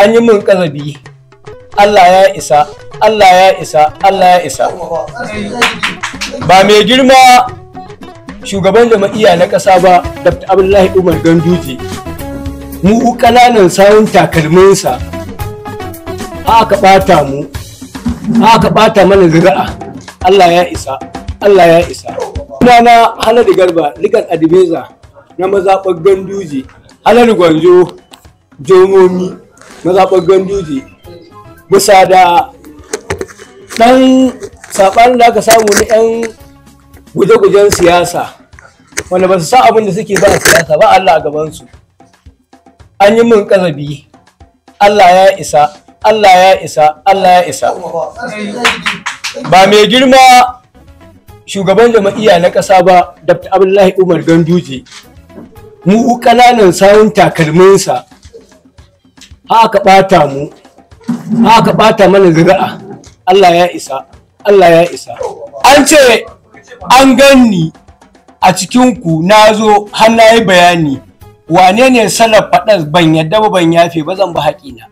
An yi min ƙazabi. Allah ya isa, Allah ya isa, Allah ya isa. Ba mai girma shugaban jam'iyya na ƙasa ba, Dr. Abdullahi Umar Ganduje, mu ƙananan sawun takalminsa aka ɓata mu, aka ɓata mana zuri'a. Allah ya isa, Allah ya isa. Sunana Haladu Garba, legal advisor na mazaɓar Ganduje, Haladu Gwanjo Jomomi, mazaɓar Ganduje. Bisa da ɗan saɓanin da aka samu na 'yan guje-gujen siyasa wanda ba su san abin da suke ba a siyasa ba, Allah a gabansu. An yi min ƙazabi. Allah ya isa, Allah ya isa, Allah ya isa. Ba mai girma shugaban jam'iyya na ƙasa ba, Dr. Abdullahi Umar Ganduje, mu ƙananan sawun takalminsa aka ɓata mu, aka ɓata mana zuri'a. Allah ya isa, Allah ya isa. An ce an ganni a cikinku, na zo har na yi bayani wane ne salar faɗar. Ban yadda ba, ban yafe ba, zan ba haƙina.